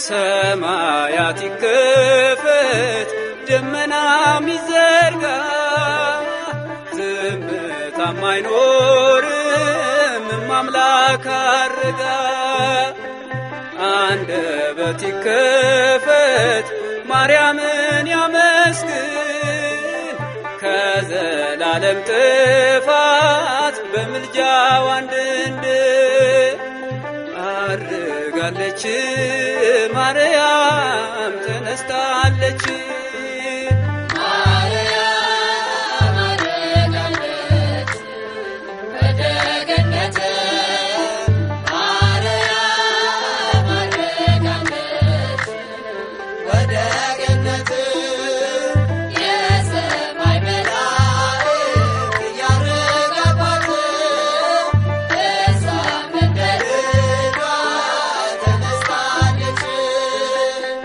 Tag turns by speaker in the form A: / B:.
A: ሰማያት ይከፈት ደመናም ይዘርጋ፣ ዝምታም አይኖርም አምላክ አርጋ። አንደበት ይከፈት ማርያምን ያመስግን፣ ከዘላለም ጥፋት በምልጃዋ እንድንድን። አርጋለች ማርያም ተነስታ